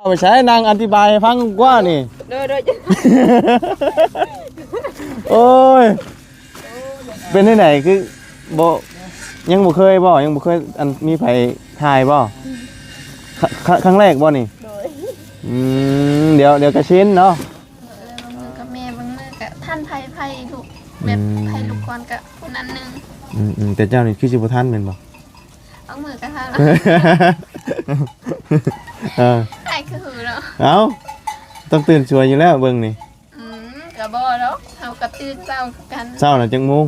ເອົາໄປໃຊ້ ນັ່ງອະທິບາຍໃຫ້ຟັງກວ່ານີ້. ໂດຍ ໂດຍ. ໂອ້ຍ ເປັນຈັ່ງໃດ ຄືບໍ່ ຍັງບໍ່ເຄີຍບໍ່ ຍັງບໍ່ເຄີຍ ອັນ ມີໃຜຖ່າຍບໍ່? ຄ- ຄ- ຄັ້ງແລກບໍ່ນີ້? ໂດຍ. ອືມ ດຽວ ດຽວກະຊິນເນາະ. ເອີ ບາງມື້ກັບແມ່ ບາງມື້ກັບທັນໃຜ ໃຜລູກ ແບບ ອືມ ໃຜລູກກ່ອນກັບຜູ້ນັ້ນໜຶ່ງ. ອືມໆ ແຕ່ເຈົ້ານີ້ຄືຊິບໍ່ທັນແມ່ນບໍ່? ບາງມື້ກໍທັນ. ເອີ ອ້າຍຄືຫືເນາະ. ເອົ້າ ຕ້ອງຕື່ນສວຍຢູ່ແລ້ວເບິ່ງນີ້. ອືມ ກໍບໍ່ດອກ ເຮົາກໍຕື່ນເຊົ້າຄືກັນ. ເຊົ້ານະຈັກໂມງ?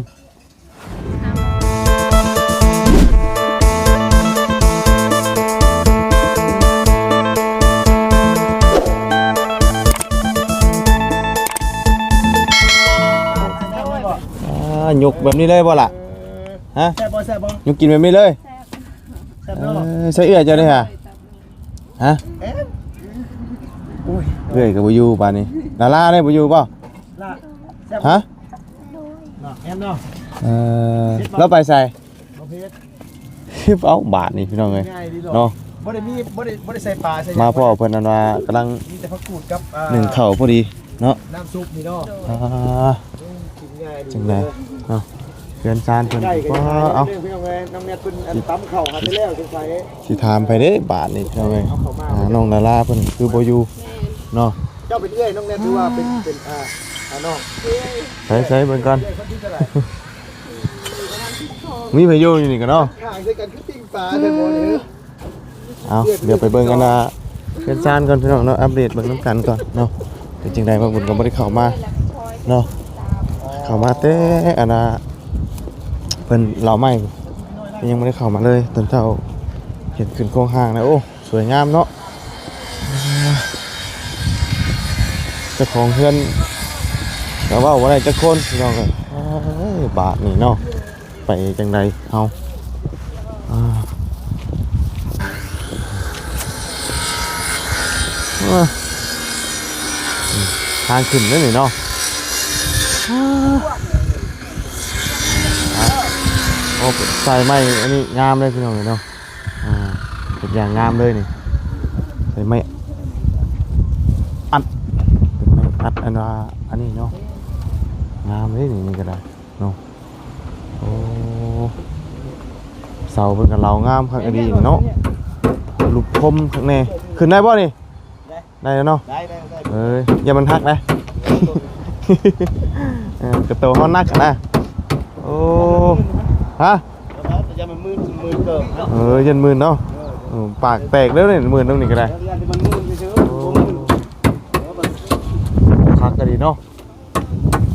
ອ່າ ຍົກແບບນີ້ເລີຍບໍ່ລະ? ຮະ? ແຊບບໍ່? ແຊບບໍ່? ຍົກກິນແບບນີ້ເລີຍ? ແຊບ ແຊບເນາະ. ເອີ ໃສ່ເອື້ອຍເຈົ້າເດ້ຫະ? ຮະ? ເອີ ໂອ້ຍ ເອື້ອຍກໍບໍ່ຢູ່ບາດນີ້. ລາລາເດ້ບໍ່ຢູ່ບໍ່? ລາ ແຊບບໍ່? ຮະ? ເນາະ ແອມເນາະ. ເອີ ເຜັດບໍ່? ລາວໄປໃສ? ບໍ່ເຜັດ. ເອົາ ບາດນີ້ພີ່ນ້ອງເອີຍ ງ່າຍດີດອກ ເນາະ. ບໍ່ໄດ້ມີ ບໍ່ໄດ້ ບໍ່ໄດ້ໃສ່ປາໃສ່ຫຍັງ ມາພໍ້ເພິ່ນ ອັນວ່າກຳລັງ ມີແຕ່ຜັກກູດກັບ ອ່າ ໜຶ້ງເຂົ້າພໍດີເນາະ ນ້ຳຊຸບນີ້ເນາະ. ອ່າ ກິນງ່າຍດີ ຈັ່ງໃດເນາະ ເຮືອນຊານເພິ່ນ. ເອົາ ນ້ອງແນດເພິ່ນ ອັນ ຕຳເຂົ້າຫາແຕ່ແລ້ວ ສົງໄສ ຊິຖາມໃຜເດ້ບາດນີ້ພີ່ນ້ອງເອີຍ. ອ່າ ນ້ອງດາລາເພິ່ນຄືບໍ່ຢູ່ເນາະ. ເຈົ້າເປັນເອື້ອຍນ້ອງແນດ ຫຼືວ່າເປັນ ອ່າ ເປັນ ອ່າ ອ່າ ນ້ອງ? ໃສໆ ເບິ່ງກ່ອນ ເອື້ອຍຄົນທີເທົ່າໃດ? ມີໃຜຢູ່ ຢູ່ນີ້ກັນເນາະ. ຂ້າງໃສ່ກັນຄືປີ້ງປາແທ້ບໍ່ນີ້. ເອົາ ດຽວໄປເບິ່ງກັນນະ ເຮືອນຊານກ່ອນພີ່ນ້ອງເນາະ ອັບເດດເບິ່ງນຳກັນກ່ອນເນາະ. ເປັນຈັ່ງໃດ ບ່າວບຸນກໍບໍ່ໄດ້ເຂົ້າມາເນາະ ເຂົ້າມາແຕ່ອັນນະ ເພິ່ນເລົ່າໃໝ່ ຍັງບໍ່ໄດ້ເຂົ້າມາເລີຍ. ຕອນເຊົ້າເຫັນຂຶ້ນໂຄງຮ່າງນະ ໂອ້ ສວຍງາມເນາະ. ເຈົ້າຂອງເຮືອນກໍເວົ້າບໍ່ໄດ້ຈັກຄົນພີ່ນ້ອງເອີຍ. ເອີຍ ບາດນີ້ເນາະ ໄປຈັ່ງໃດເຮົາ. ອ່າ ເອີ ທາງຂຶ້ນເດ້ນີ້ເນາະ. ອ່າ ໂອ້ ສາຍໄມ້ອັນນີ້ງາມເລີຍພີ່ນ້ອງເອີຍເນາະ. ອ່າ ເປັນຢ່າງງາມເລີຍນີ້ ໃສ່ໄມ້ອັດ ເປັນໄມ້ອັດ ອັນວ່າ ອັນນີ້ເນາະ ງາມເລີຍນີ້ ນີ້ກໍໄດ້ເນາະ. ໂອ້ ເສົາເພິ່ນກໍເຫຼົາງາມຄັກອີ່ຫຼີເນາະ ຮູບຄົມຄັກແນ່. ຂຶ້ນໄດ້ບໍ່ນີ້? ໄດ້ແລ້ວເນາະ. ໄດ້ ໄດ້ ໄດ້. ເອີຍ ຢ່າມັນຫັກນະ. ເອີ ກະໂຕເຮົາໜັກນະ. ໂອ້ ຮະ? ຢ່າມັນມື່ນ ມື່ນເກີບ. ເອີ ຢ້ານມື່ນເນາະ. ເອີ ເອີ ປາກແຕກເດີ້ນີ້ ມື່ນຕົງນີ້ກໍໄດ້. ຢ້ານມັນມື່ນຊື່ໆ. ໂອ້ ບໍ່ມື່ນ. ເອີ ມັນຄັກກະດີເນາະ.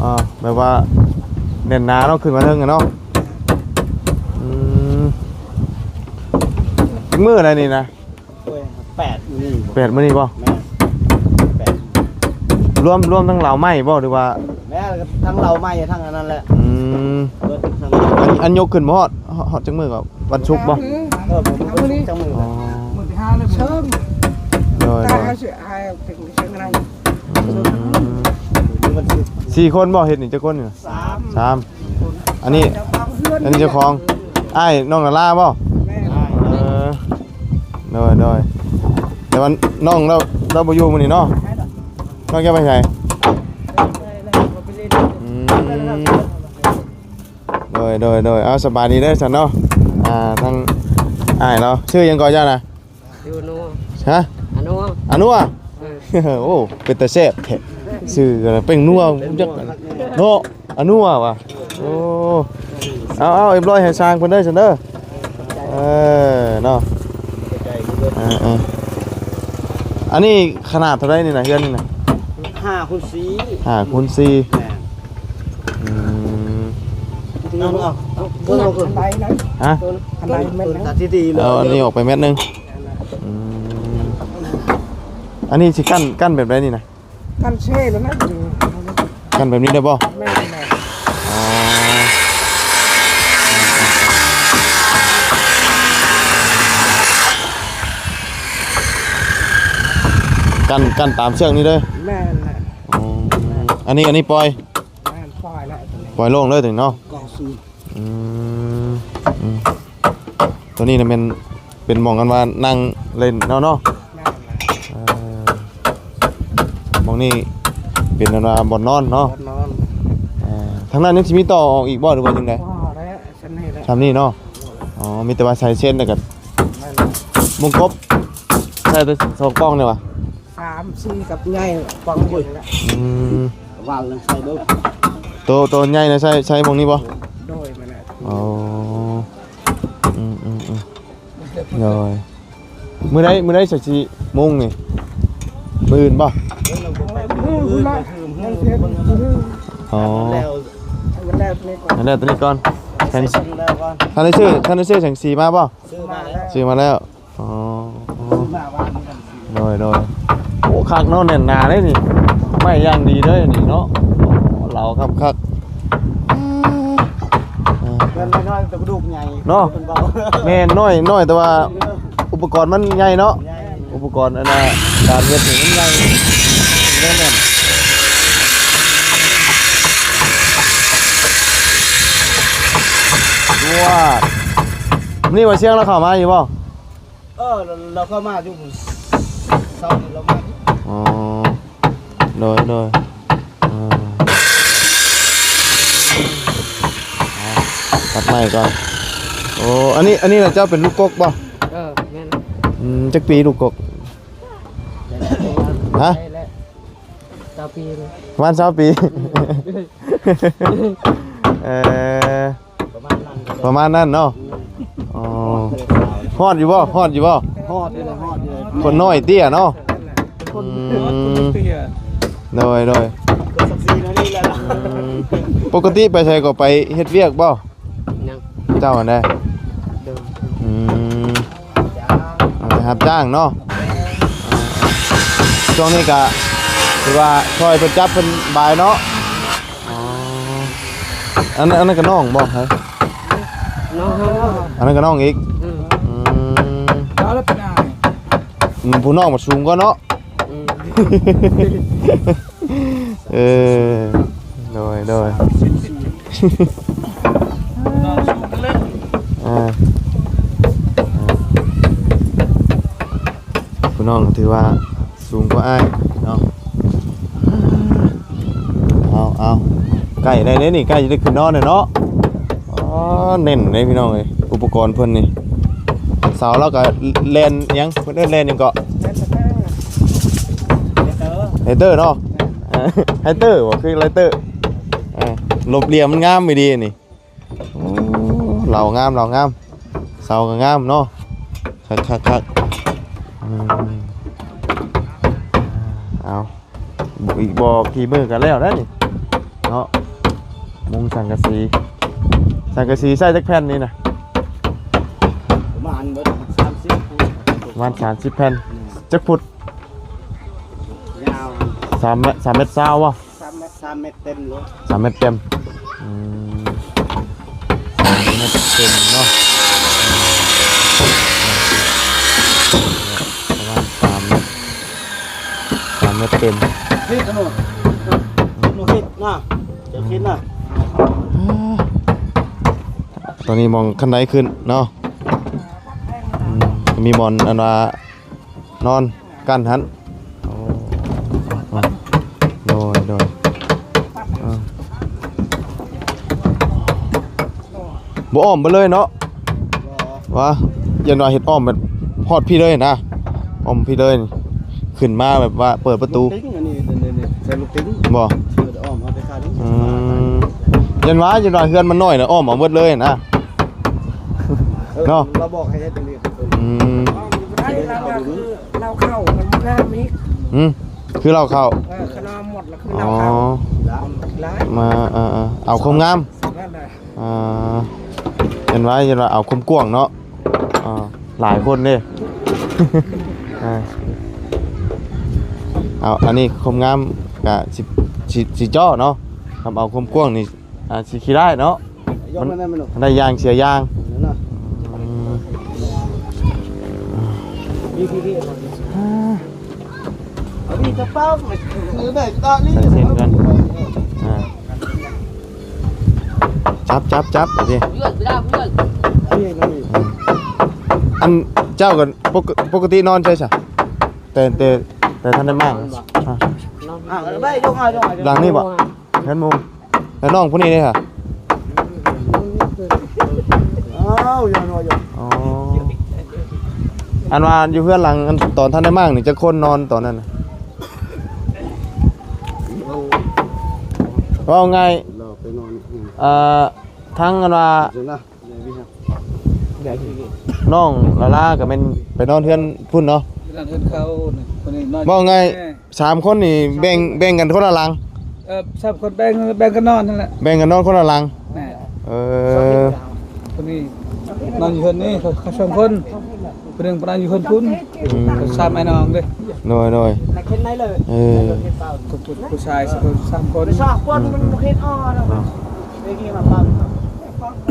ອ່າ ແບບວ່າແໜ້ນໜາເນາະ ຂຶ້ນມາເທິງຫັ້ນເນາະ. ອືມ ຈັກມື້ແລ້ວນີ້ນະ? ໂອ້ຍ ແປດມື້ນີ້. ແປດມື້ນີ້ບໍ່? ແມ່ນ ແປດ. ລວມ ລວມທັງເລົາໄມ້ບໍ່ ຫຼືວ່າ? ແມ່ນ ທັງເລົາໄມ້ ທັງອັນນັ້ນແຫຼະ. ອືມ ເບິດທັງ ອັນ ອັນຍົກຂຶ້ນບໍ່ຮອດ ຮອດ ຮອດຈັກມື້ກໍ? ວັນສຸກບໍ່? ເອີ ມື້ສຸກຈັກມື້. ອໍ ມື້ທີຫ້າເລີຍ. ໂດຍ ໂດຍ. ອືມ ສີ່ຄົນບໍ່ ເຮັດນີ້ ຈັກຄົນນີ້? ສາມ ສາມ. ອັນນີ້ ອັນນີ້ເຈົ້າຂອງ ອ້າຍນ້ອງດາລາບໍ່? ແມ່ນ. ເອີ ໂດຍ ໂດຍ. ແຕ່ວ່ານ້ອງລາວ ລາວບໍ່ຢູ່ມື້ນີ້ເນາະ. ນ້ອງຈະໄປໃສ? ອືມ ໂດຍ ໂດຍ ໂດຍ. ເອົາ ສະບາຍດີເດີຊັ້ນເນາະ. ອ່າ ທາງອ້າຍລາວ ຊື່ຫຍັງເກາະເຈົ້ານະ? ຢູ່ນົວ. ຮະ? ອານົວ. ອານົວ. ເອີ ໂອ້ ເປັນຕາແຊບແທ້ ຊື່ກໍເປັນນົວ ຈັກເນາະ ອານົວວ່າ. ໂອ້ ເອົາ ເອົາ ຮຽບຮ້ອຍໃຫ້ຊ່າງເພິ່ນເດີຊັ້ນເດີ. ເອີ ເນາະ ເອີ ເອີ ອັນນີ້ຂະໜາດເທົ່າໃດນີ້ນະ ເຮືອນນີ້ນະ? ຫ້າຄູນສີ່. ຫ້າຄູນສີ່. ແມ່ນ. ອືມ ເອົາ ເອົາ ເອົາ ເອົາ ຮະ? ອັນໃດແມ່ນນະ? ເອົາອັນນີ້ອອກໄປແມັດໜຶ່ງ. ອືມ ອັນນີ້ຊິກັ້ນ ກັ້ນແບບໃດນີ້ນະ? ກັ້ນເຊແລ້ວນະ. ອືມ ກັ້ນແບບນີ້ໄດ້ບໍ່? ແມ່ນ ແມ່ນ. ອໍ ກັ້ນ ກັ້ນຕາມເຊືອກນີ້ເດີ. ແມ່ນແຫຼະ. ອໍ ອັນນີ້ ອັນນີ້ປ່ອຍ. ແມ່ນ ປ່ອຍແລ້ວ ປ່ອຍໂລ່ງເລີຍຕົວນີ້ເນາະ. ອືມ ອືມ ຕົວນີ້ນະແມ່ນເປັນໝ່ອງອັນວ່ານັ່ງຫຼິ້ນເນາະ ເນາະ. ແມ່ນແຫຼະ. ເອີ ໝ່ອງນີ້ເປັນອັນວ່າບ່ອນນອນເນາະ ບ່ອນນອນ. ເອີ ທາງນັ້ນຍັງຊິມີຕໍ່ອອກອີກບໍ່ ຫຼືວ່າຈັ່ງໃດ? ພໍແລ້ວ ຊ່ຳນີ້ແຫຼະ ຊ່ຳນີ້ເນາະ. ອໍ ມີແຕ່ວ່າໃສ່ເຊັນແລ້ວກໍ ແມ່ນແຫຼະ ມຸງກົບໃສ່ແຕ່ສອງປ່ອງນີ້ຫວາ? ສາມສີ່ກັບໃຫຍ່ປ່ອງດຽວນີ້ແຫຼະ. ອືມ ວ່າລະໃສ່ເບິ່ງ ໂຕ ໂຕໃຫຍ່ນະໃສ່ ໃສ່ໝ່ອງນີ້ບໍ່? ໂດຍ ແມ່ນແຫຼະ. ອໍ ອືມໆໆ ໂດຍ. ມື້ໃດ ມື້ໃດຊິ ຊິມຸງນີ້? ມື້ອື່ນບໍ່? ອໍ ແລ້ວຕົວນີ້ກ່ອນ ແລ້ວຕົວນີ້ກ່ອນ. ທັນໄດ້ຊື້ ທັນໄດ້ຊື້ສັງກະສີມາບໍ່? ຊື້ມາແລ້ວ ຊື້ມາແລ້ວ. ອໍ ຊື້ມາວານນີ້. ໂດຍ ໂດຍ. ໂອ້ ຄັກເນາະ ແໜ້ນໜາເດ້ນີ້ ໄມ້ຢ່າງດີເດ້ນີ້ເນາະ. ໂອ້ ເຫຼົາຄັກໆ ເຮືອນນ້ອຍໆ ແຕ່ກະດູກໃຫຍ່ເນາະ. ເພິ່ນເວົ້າ ແມ່ນ ນ້ອຍ ນ້ອຍ ແຕ່ວ່າອຸປະກອນມັນໃຫຍ່ເນາະ ໃຫຍ່. ອຸປະກອນອັນນ່າ ການເຮັດນີ້ມັນໃຫຍ່ ແໜ້ນໆ. ວ້າ ນີ້ວ່າຊຽງລາວເຂົ້າມາຢູ່ບໍ່? ເອີ ລາວເຂົ້າມາຢູ່ເຊົ້ານີ້ ລາວມາ. ອໍ ໂດຍ ໂດຍ. ເອີ ຕັດໄມ້ກ່ອນ. ໂອ້ ອັນນີ້ ອັນນີ້ລະເຈົ້າເປັນລູກກົກບໍ່? ເອີ ແມ່ນ. ອືມ ຈັກປີລູກກົກ? ຮະ? ໄດ້ແລ້ວ ຊາວປີ ປະມານຊາວປີ. ອືມ ເອີ ປະມານນັ້ນເນາະ. ອໍ ຮອດຢູ່ບໍ່? ຮອດຢູ່ບໍ່? ຮອດຢູ່ ຮອດຢູ່. ຄົນນ້ອຍເຕ້ຍເນາະ. ອືມ ໂດຍ ໂດຍ. ອືມ ປົກກະຕິໄປໃສກໍໄປເຮັດວຽກບໍ່? ຍັງ ເຈົ້າຫັ້ນໃດ? ໂດຍ. ອືມ ໄປຮັບຈ້າງເນາະ. ຊ່ວງນີ້ກະຖືວ່າຊ່ອຍເພິ່ນຈັບເພິ່ນບາຍເນາະ. ອໍ ອັນ ອັນນັ້ນກະນ້ອງບໍ່? ນ້ອງເຮົາ. ອັນນັ້ນກະນ້ອງອີກ. ອືມ ອືມ ເອົາລະເປັນອ້າຍ ອືມ ຜູ້ນ້ອງມັນສູງກວ່າເນາະ. ອືມ ເອີ ໂດຍ ໂດຍ. ອ່າ ອ່າ ຜູ້ນ້ອງຖືວ່າສູງກວ່າອ້າຍເນາະ. ເອົາ ເອົາ ໃກ້ໄດ້ເດ້ນີ້ ໃກ້ຈະໄດ້ຂຶ້ນນອນແລ້ວເນາະ. ອໍ ແໜ້ນເດ້ພີ່ນ້ອງເອີຍ ອຸປະກອນເພິ່ນນີ້. ເສົາລາວກະແລ່ນຫຍັງ ເພິ່ນເອີ້ນແລ່ນຫຍັງເກາະ? ໄຮເຕີເນາະ. ໄຮເຕີບໍ່ ຄືໄລເຕີ. ເອີ ລົບຫຼ່ຽມມັນງາມອີ່ຫຼີນີ້. ໂອ້ ເລົາງາມ ເລົາງາມ ເສົາກະງາມເນາະ. ຄັກໆໆ. ອືມ ເອົາ ອີກບໍ່ກີ່ມື້ກະແລ້ວໄດ໋ນີ້ເນາະ. ມຸງສັງກະສີ ສັງກະສີໃຊ້ຈັກແຜ່ນນີ້ນະ? ປະມານເບິດສາມສິບ ປະມານສາມສິບແຜ່ນ. ອືມ ຈັກຟຸດ? ຍາວ ສາມແມັດ ສາມແມັດຊາວບໍ່? ສາມແມັດ ສາມແມັດເຕັມເລີຍ. ສາມແມັດເຕັມ. ອືມ ສາມແມັດເຕັມເນາະ. ປະມານສາມແມັດ ສາມແມັດເຕັມ. ເຮັດເນາະ ເຮັດນະ ຈະເຮັດນະ. ຕອນນີ້ມອງຂັ້ນໄດຂຶ້ນເນາະ. ອືມ ມີບ່ອນອັນວ່າ ນອນກັ້ນຫັ້ນ. ໂອ້ ໂດຍ ໂດຍ. ເອີ ບໍ່ອ້ອມໄປເລີຍເນາະ. ວ່າ ຢ້ານວ່າເຮັດອ້ອມແບບຮອດພີ້ເລີຍນະ ອ້ອມພີ້ເລີຍ ຂຶ້ນມາແບບວ່າເປີດປະຕູ. ຕິງອັນນີ້ ນີ້ ນີ້ ໃສ່ລູກຕິງ. ບໍ່ ຊິອ້ອມເອົາໄປຂາຍນີ້. ອືມ ຢ້ານວ່າ ຢ້ານວ່າເຮືອນມັນນ້ອຍນະ ອ້ອມເອົາໝົດເລີຍນະ. ເອີ ເນາະ ລາວບອກໃຫ້ເຮັດອັນນີ້. ອືມ ລາວເຂົ້າມັນງາມອີກ. ອືມ ຄືລາວເຂົ້າ. ເອີ ຂະໜາດໝົດລະຄືລາວເຂົ້າ. ອໍ ຫຼາຍ ມາ ເອີ ເອີ ເອົາຄວາມງາມ. ນັ້ນແຫຼະ ອ່າ ເຫັນວ່າ ເຫັນວ່າເອົາຄວາມກວ້າງເນາະ. ອ່າ ຫຼາຍຄົນເດ້. ອ່າ ເອົາ ອັນນີ້ຄວາມງາມກະຊິ ຊິ ຊິເຈາະເນາະ. ຄັນເອົາຄວາມກວ້າງນີ້ ອ່າ ຊິຂີ້ຮ້າຍເນາະ. ມັນ ມັນໄດ້ຢ່າງເສຍຢ່າງ. ອືມ ໃສ່ເຊັນກ່ອນ. ອ່າ ຈັບ ຈັບ ຈັບ ໂອເຄ. ອັນເຈົ້າກໍປົກກະຕິນອນໃສຊະ? ແຕ່ ແຕ່ ແຕ່ທັນໄດ້ມ້າງ. ອ່າ ອ່າ ໄປ ຍົກເອົາ ຍົກເອົາ ຫຼັງນີ້ບໍ່? ເຮືອນໝູ່. ແລ້ວນ້ອງຜູ້ນີ້ເດ້ຫະ? ອ້າວ ຢ່ານ້ອຍ ຢ່າ. ອໍ ອັນວ່າຢູ່ເຮືອນຫຼັງ ອັນຕອນທັນໄດ້ມ້າງນີ້ ຈັກຄົນນອນຕອນນັ້ນນະ? ເວົ້າງ່າຍ ເອີ ທັງອັນວ່າ ນ້ອງລາລາກໍແມ່ນໄປນອນເຮືອນພຸ້ນເນາະ. ໄປນອນເຮືອນເຂົານີ້ ຄົນນີ້ນອນ ເວົ້າງ່າຍ ແມ່ ສາມຄົນນີ້ແບ່ງ ແບ່ງກັນຄົນລະຫຼັງ. ເອີ ສາມຄົນແບ່ງ ແບ່ງກັນນອນຫັ້ນແຫຼະ ແບ່ງກັນນອນຄົນລະຫຼັງ. ແມ່ນ ເອີ ຄົນນີ້ນອນຢູ່ເຮືອນນີ້ ເຂົາສອງຄົນ. ຜູ້ໜຶ່ງໄປນອນຢູ່ເຮືອນພຸ້ນ. ອືມ ສາມອ້າຍນ້ອງເດ້. ໂດຍ ໂດຍ ເອີ ຜູ້ ຜູ້ຊາຍສາມຄົນ. ອືມ ອືມ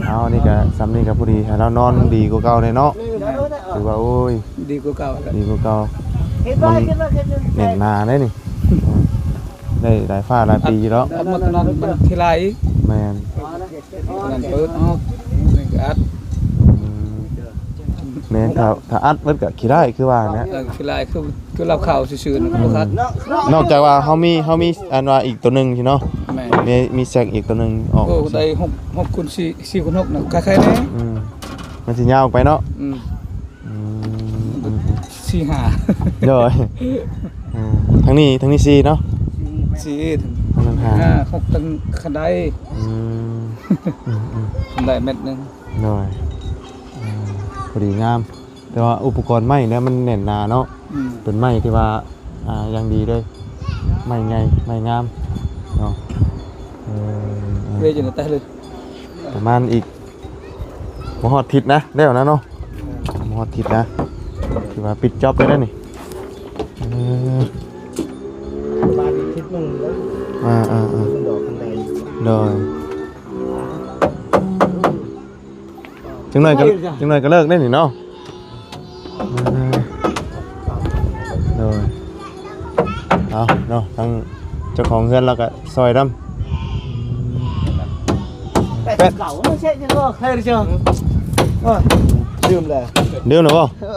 ເອົາ ນີ້ກະ ສ່ຳນີ້ກະພໍດີ ໃຫ້ລາວນອນດີກວ່າເກົ່າແດ່ເນາະ. ແມ່ນ ຖືວ່າ ໂອ້ຍ ດີກວ່າເກົ່າ ດີກວ່າເກົ່າ. ມັນແໜ້ນໜາເດ້ນີ້. ໄດ້ຫຼາຍຟ້າຫຼາຍປີຢູ່ດອກ. ອັດ ອັດມັນ ມັນຂີ້ລ້າຍອີກ. ແມ່ນ ອັດ ອືມ ແມ່ນ ຖ້າ ຖ້າອັດເບິດກໍຂີ້ລ້າຍຄືວ່າແຫຼະ. ເອີ ຂີ້ລ້າຍຄື ຄືເຫຼົ້າຂາວຊື່ໆ ນະ ບໍ່ຄັກ. ນອກຈາກວ່າເຮົາມີ ເຮົາມີອັນວ່າອີກຕົວໜຶ່ງຊີ້ເນາະ. ແມ່ນ ມີ ມີແຊັກອີກຕົວໜຶ່ງອອກ. ໂອ້ ໄດ້ຫົກ ຫົກຄູນສີ່ ສີ່ຄູນຫົກນະ ໄຄໆແດ່. ອືມ ມັນຊິຍາວອອກໄປເນາະ. ອືມ ອືມ ສີ່ຫ້າ. ໂດຍ ອ່າ ທາງນີ້ ທາງນີ້ສີ່ເນາະ. ສີ່ ທາງນັ້ນຫ້າ ຫ້າ ຫົກ ທາງຄັນໄດ. ອືມ ອືມ ອືມ ຄັນໄດແມັດໜຶ່ງ. ໂດຍ ອ່າ ພໍດີງາມ ແຕ່ວ່າອຸປະກອນໄມ້ແລ້ວມັນແໜ້ນໜາເນາະ. ອືມ ເປັນໄມ້ທີ່ວ່າ ອ່າ ຢ່າງດີເລີຍ ໄມ້ໃຫຍ່ ໄມ້ງາມເນາະ. ເອີ ເອີ ເວຢູ່ໃນໃຕ້ເລີຍ ປະມານອີກ ບໍ່ຮອດທິດນະ ແລ້ວນະເນາະ. ບໍ່ຮອດທິດນະ ຖືວ່າປິດຈ໊ອບໄດ້ແລ້ວນີ້. ເອີ ປະມານອີກທິດໜຶ່ງເລີຍ. ອ່າໆໆ ດອກຄັນໄດ. ໂດຍ ຈັກໜ້ອຍກໍ ຈັກໜ້ອຍກໍເລີກໄດ້ນີ້ເນາະ. ເອີ ໂດຍ ເອົາເນາະ ທາງເຈົ້າຂອງເຮືອນລາວກໍຊ່ອຍນຳ. ແປດສິບເກົ້າ ບໍ່ໃຊ່ ເອີ ລືມແລ້ວ ລືມແລ້ວບໍ່? ເອີ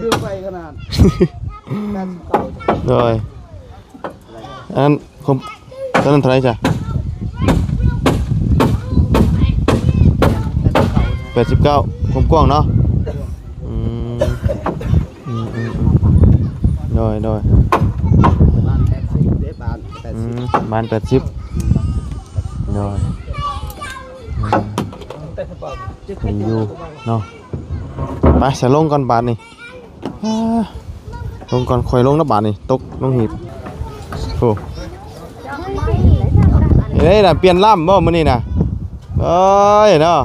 ລືມໄປຂະໜາດ ແປດສິບເກົ້າ. ໂດຍ ອັນ ຄວາມ ຕົວນັ້ນເທົ່າໃດຊະ? ແປດສິບເກົ້າ ຄວາມກວ້າງເນາະ. ອືມ ອືມໆໆ ໂດຍໆ ປະມານແປດສິບເດ້ ປະມານແປດສິບ. ອືມ ປະມານແປດສິບ. ໂດຍ ອືມ ດີຢູ່ເນາະ. ໄປ ສະ ລົງກ່ອນບາດນີ້. ອ່າ ລົງກ່ອນ ຄ່ອຍລົງນະບາດນີ້ ຕົກລົງຫີບ. ໂອ້ ເອີຍ ນະ ປ່ຽນລຳບໍ່ມື້ນີ້ນະ? ເອີຍເນາະ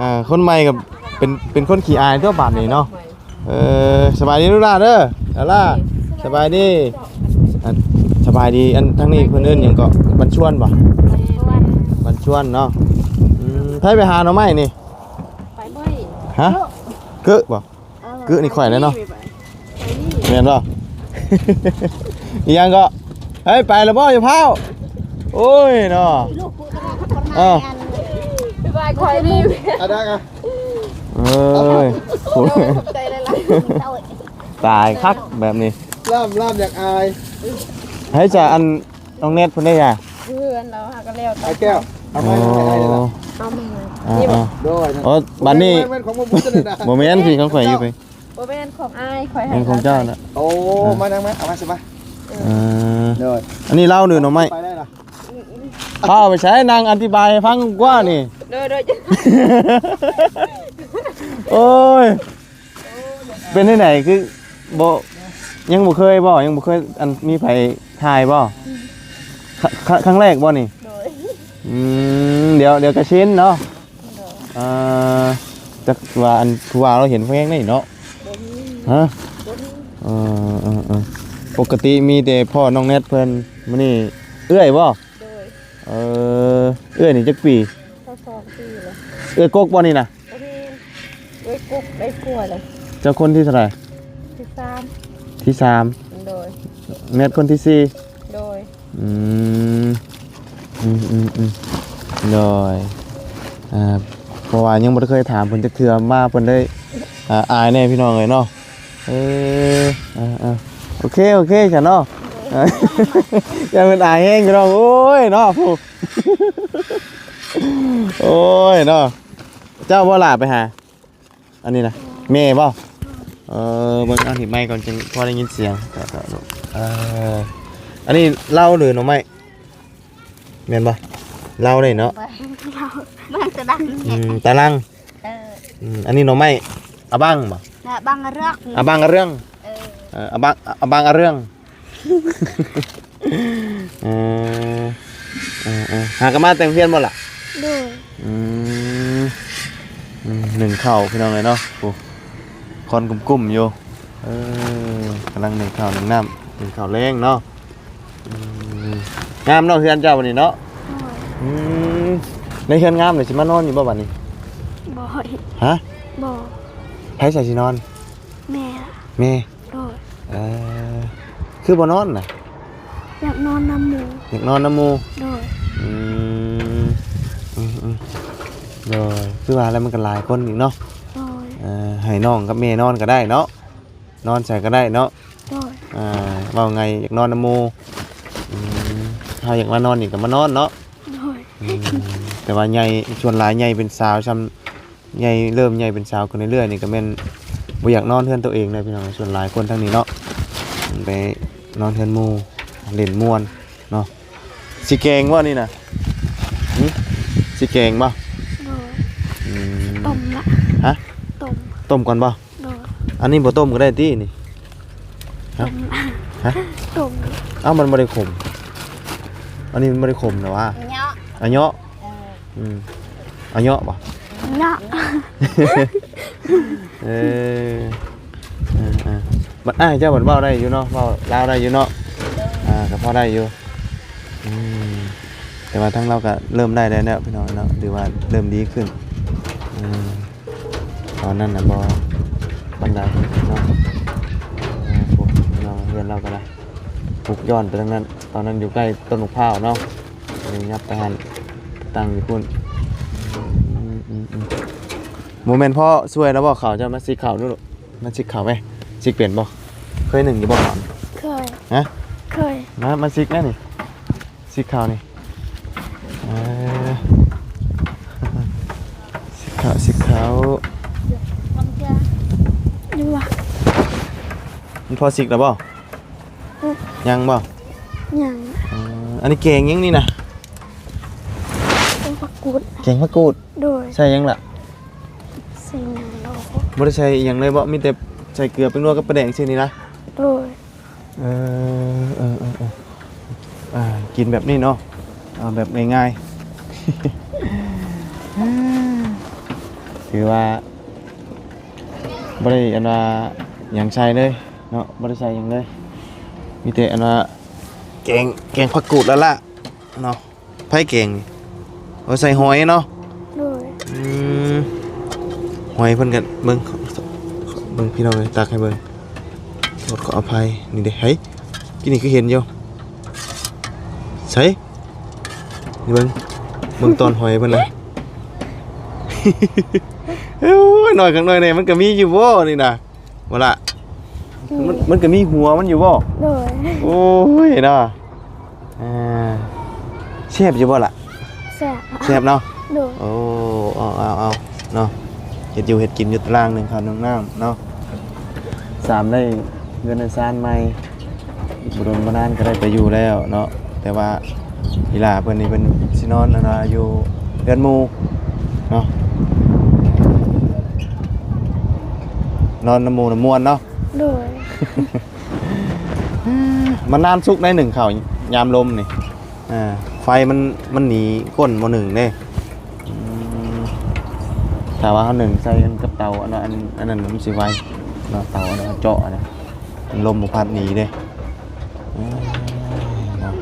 ອ່າ ຄົນໃໝ່ກໍເປັນ ເປັນຄົນຂີ້ອາຍຕົວະບາດນີ້ເນາະ. ເອີ ສະບາຍດີລູກຫຼານເດີ ລາລາ ສະບາຍດີ. ອ່າ ສະບາຍດີ. ອັນທາງນີ້ເພິ່ນເອີ້ນຫຍັງເກາະ? ບັນຊວນບໍ່? ບັນຊວນເນາະ. ອືມ ໃຜໄປຫາໜໍ່ໄມ້ນີ້? ໄປເບິ່ງ ຮະ? ເກີະບໍ່? ເກີະນີ້ຂ້ອຍແຫຼະເນາະ. ແມ່ນບໍ່? ອີຫຍັງເກາະ? ເຮີ້ຍ ໄປແລ້ວບໍ່? ຢ່າພ້າວ. ໂອ້ຍເນາະ. ເອີ ບາຍ ຂ້ອຍນີ້ ອາດາກະ ເອີຍ ຂອບໃຈຫຼາຍໆ. ຕາຍຄັກແບບນີ້ ລາບ ລາບຢາກອາຍ. ໃຫ້ຈະ ອັນ ນ້ອງແນັດເພິ່ນໄດ້ຫຍັງ? ເຮືອນລາວຫາກໍແລ້ວ. ອ້າຍແກ້ວ ເອົາໄມ້ ໂອ້ ໃຫ້ອ້າຍເລີຍລະ. ອ່າ ນີ້ບໍ່? ອ່າ ໂດຍ. ໂອ້ ບັດນີ້ ແມ່ນຂອງບໍ່ບຸດເລີຍນະ. ບໍ່ແມ່ນ ພີ່ ຂອງຂ້ອຍຢູ່ພີ້. ບໍ່ແມ່ນ ຂອງອ້າຍ ຂ້ອຍໃຫ້ ແມ່ນຂອງເຈົ້ານະ. ໂອ້ ມານັ່ງມາ ເອົາມາຊິມາ. ເອີ ເອີ ໂດຍ. ອັນນີ້ເລົ່າຫຼືໜໍ່ໄມ້? ໄປໄດ້ລະ. ພາໄປໃສ? ນັ່ງອະທິບາຍໃຫ້ຟັງກວ່ານີ້. ໂດຍໆ. ໂອ້ຍ ເປັນຈັ່ງໃດ ຄືບໍ່ ຍັງບໍ່ເຄີຍບໍ່? ຍັງບໍ່ເຄີຍ ອັນ ມີໃຜຖ່າຍບໍ່? ຄ- ຄ- ຄັ້ງແລກບໍ່ນີ້? ໂດຍ. ອືມ ດຽວ ດຽວກະຊິນເນາະ. ໂດຍ. ອ່າ ຈັກວ່າ ອັນ ຜູ້ວ່າລາວເຫັນແພງໄດ໋ເນາະ. ບໍ່ມີ. ຮະ? ບໍ່ມີ. ເອີໆໆ. ປົກກະຕິມີແຕ່ພໍ່ນ້ອງແນັດເພິ່ນ. ມື້ນີ້ເອື້ອຍບໍ່? ໂດຍ. ເອີ ເອື້ອຍນີ້ຈັກປີ? ຊາວສອງປີແລ້ວ. ເອື້ອຍກົກບໍ່ນີ້ນະ? ບໍ່ແມ່ນ ເອື້ອຍກົກໄດ້ຜົວແລ້ວ. ເຈົ້າຄົນທີເທົ່າໃດ? ທີສາມ. ທີສາມ. ໂດຍ. ແນັດຄົນທີສີ່. ໂດຍ. ອືມ ອືມໆໆ ໂດຍ. ອ່າ ເພາະວ່າຍັງບໍ່ໄດ້ເຄີຍຖາມເພິ່ນຈັກເທື່ອ ມາເພິ່ນໄດ້ ອ່າ ອາຍແດ່ພີ່ນ້ອງເອີຍເນາະ. ເອີ ອ່າ ໂອເຄ ໂອເຄຊັ້ນເນາະ. ຢ່າເພິ່ນອາຍແຮງພີ່ນ້ອງ. ໂອ້ຍເນາະ ຜູ້ ໂອ້ຍເນາະ. ເຈົ້າບໍ່ຫຼ້າໄປຫາ ອັນນີ້ນະ ແມ່ບໍ່? ເອີ ເບິ່ງເອົາ ໜີບໄມກ່ອນ ຈຶ່ງພໍໄດ້ຍິນສຽງ. ເອີ ອັນນີ້ເຫຼົ້າຫຼືໜໍ່ໄມ້? ແມ່ນບໍ່? ເຫຼົ້າໄດ້ເນາະ ເຫຼົ້າ ເບິ່ງຕາດັງ. ອືມ ຕາລັງ. ເອີ ອືມ ອັນນີ້ໜໍ່ໄມ້ ອະບັງບໍ່? ອະບັງເຮືອງ ອະບັງເຮືອງ. ເອີ ເອີ ອະບັງ ອະບັງເຮືອງ. ເອີ ເອີ ເອີ ຫາກັນມາແຕ່ໂຮງຮຽນບໍ່ລະ? ໂດຍ. ອືມ ອືມ ໜຶ້ງເຂົ້າພີ່ນ້ອງເອີຍເນາະ. ໂອ້ ຄວັນກຸ້ມໆຢູ່. ເອີ ກຳລັງໜຶ້ງເຂົ້າໜຶ້ງນ້ຳ ໜຶ້ງເຂົ້າແລງເນາະ. ອືມ ງາມເນາະເຮືອນເຈົ້າບັດນີ້ເນາະ. ໂດຍ. ອືມ ໃນເຮືອນງາມນີ້ຊິມານອນຢູ່ບໍ່ບັດນີ້? ບໍ່. ຮະ? ບໍ່. ໃຜໃສ່ຊິນອນ? ແມ່. ແມ່. ໂດຍ. ເອີ ຄືບໍ່ນອນນະ? ຢາກນອນນຳໝູ່. ຢາກນອນນຳໝູ່. ໂດຍ. ອືມ ອືມໆ ໂດຍ. ຄືວ່າແລ້ວມັນກໍຫຼາຍຄົນອີກເນາະ. ໂດຍ. ເອີ ໃຫ້ນ້ອງກັບແມ່ນອນກໍໄດ້ເນາະ ນອນໃສກໍໄດ້ເນາະ. ໂດຍ. ອ່າ ເວົ້າໄງ ຢາກນອນນຳໝູ່. ອືມ ເຮົາຢາກມານອນນີ້ກໍມານອນເນາະ. ໂດຍ. ອືມ ແຕ່ວ່າໃຫຍ່ ສ່ວນຫຼາຍໃຫຍ່ເປັນສາວ ຊ່ຳໃຫຍ່ ເລີ່ມໃຫຍ່ເປັນສາວຂຶ້ນເລື້ອຍໆນີ້ ກໍແມ່ນບໍ່ຢາກນອນເຮືອນໂຕເອງເດ້ພີ່ນ້ອງ. ສ່ວນຫຼາຍຄົນທາງນີ້ເນາະ ໄປນອນເຮືອນໝູ່ ຫຼິ້ນມ່ວນເນາະ. ຊິແກງບໍ່ນີ້ນະ? ຫຶ ຊິແກງບໍ່? ໂດຍ. ອືມ ຕົ້ມລະ. ຮະ? ຕົ້ມ. ຕົ້ມກ່ອນບໍ່? ໂດຍ. ອັນນີ້ບໍ່ຕົ້ມກໍໄດ້ຕິນີ້? ຮະ? ຕົ້ມ. ຮະ? ຕົ້ມ. ເອົ້າ ມັນບໍ່ໄດ້ຂົມ ອັນນີ້ມັນບໍ່ໄດ້ຂົມນະຫວາ? ອາເຍາະ. ອາເຍາະ. ເອີ ອືມ ອາເຍາະບໍ່? ເຍາະ. ເອີ ເອີໆ ບັດອ້າຍເຈົ້າບັດເວົ້າໄດ້ຢູ່ເນາະ ເວົ້າລາວໄດ້ຢູ່ເນາະ. ໂດຍ. ອ່າ ກໍພໍໄດ້ຢູ່. ອືມ ແຕ່ວ່າທາງລາວກໍເລີ່ມໄດ້ແລ້ວພີ່ນ້ອງເນາະ ຫຼືວ່າເລີ່ມດີຂຶ້ນ. ອືມ ຕອນນັ້ນນະບໍ່ປານໃດເນາະ. ເອີ ໂອ້ ເຮືອນລາວກໍໄດ້ ປຸກຍ້ອນໄປທາງນັ້ນ ຕອນນັ້ນຢູ່ໃກ້ຕົ້ນໝາກພ້າວເນາະ ຍັບໄປຫັ້ນ ຕັ້ງຢູ່ພຸ້ນ. ອືມໆໆ ບໍ່ແມ່ນພໍ່ຊ່ວຍແລ້ວບໍ່ ເຂົ້າເຈົ້າມາຊິກເຂົ້າດູລູກ ມາຊິກເຂົ້າໄໝ? ຊິກເປັນບໍ່? ເຄີຍໜຶ້ງຢູ່ບໍ່ເຂົ້າ? ເຄີຍ. ຮະ? ເຄີຍ. ມາ ມາຊິກແດ່ນີ້ ຊິກເຂົ້ານີ້. ເອີ ຊິກເຂົ້າ ຊິກເຂົ້າ. ຍັງວະ ມັນພໍຊິກແລ້ວບໍ່? ອືມ ຍັງບໍ່? ຍັງ. ເອີ ອັນນີ້ແກງຫຍັງນີ້ນະ? ແກງຜັກກູດ. ແກງຜັກກູດ. ໂດຍ. ໃສ່ຫຍັງລະ? ໃສ່ຫຍັງດອກ? ບໍ່ໄດ້ໃສ່ອີ່ຫຍັງເລີຍບໍ່? ມີແຕ່ໃສ່ເກືອ ແປ້ງນົວກັບປາແດກຊື່ນີ້ລະ? ໂດຍ. ເອີ ເອີໆໆ ອ່າ ກິນແບບນີ້ເນາະ ເອົາແບບງ່າຍໆ. ຖືວ່າບໍ່ໄດ້ອັນວ່າຫຍັງໃສ່ເລີຍເນາະ ບໍ່ໄດ້ໃສ່ຫຍັງເລີຍ ມີແຕ່ອັນວ່າແກງ ແກງຜັກກູດລະລະເນາະ. ໃຜແກງນີ້? ເອົາໃສ່ຫອຍເນາະ. ໂດຍ. ອືມ ຫອຍເພິ່ນກໍເບິ່ງ ເບິ່ງພີ່ນ້ອງເອີຍ ຕັກໃຫ້ເບິ່ງ ຂໍ ຂໍອະໄພ ນີ້ເດ້ ເຮີ້ຍ ກີ້ນີ້ຄືເຫັນຢູ່ ໃສ ນີ້ເບິ່ງ ເບິ່ງຕອນຫອຍເພິ່ນນະ. ໂອ້ຍ ໜ້ອຍຄັກໜ້ອຍແນ່ ມັນກໍມີຢູ່ບໍ່ນີ້ນະ? ບໍ່ລະ ອືມ ມັນ ມັນກໍມີຫົວມັນຢູ່ບໍ່? ໂດຍ. ໂອ້ຍເນາະ ອ່າ ແຊບຢູ່ບໍ່ລະ? ແຊບ. ແຊບເນາະ. ໂດຍ. ໂອ້ ເອົາ ເອົາ ເອົາເນາະ ເຮັດຢູ່ເຮັດກິນຢູ່ຕາລ່າງ ໜຶ້ງເຂົ້າໜຶ້ງນ້ຳເນາະ ສາມໄດ້ເຮືອນໄດ້ຊານໃໝ່ ບໍ່ດົນບໍ່ນານກໍໄດ້ໄປຢູ່ແລ້ວເນາະ ແຕ່ວ່າອີ່ຫຼ້າເພິ່ນນີ້ເພິ່ນຊິນອນ ອັນວ່າຢູ່ເຮືອນໝູ່ເນາະ ນອນນຳໝູ່ນຳມ່ວນເນາະ. ໂດຍ. ມັນນານສຸກໄດ໋ ໜຶ້ງເຂົ້າຍາມລົມນີ້ ອ່າ ໄຟມັນ ມັນໜີກົ້ນໝໍ້ໜຶ້ງເດ້. ອືມ ຖ້າວ່າເຮົາໜຶ້ງໃສ່ກັນກັບເຕົາ ອັນນັ້ນ ອັນ ອັນນັ້ນມັນຊິໄວເນາະ ເຕົາອັນນັ້ນເຈາະອັນນັ້ນ ມັນລົມບໍ່ພັດໜີເດ້. ເອີ ເນາະ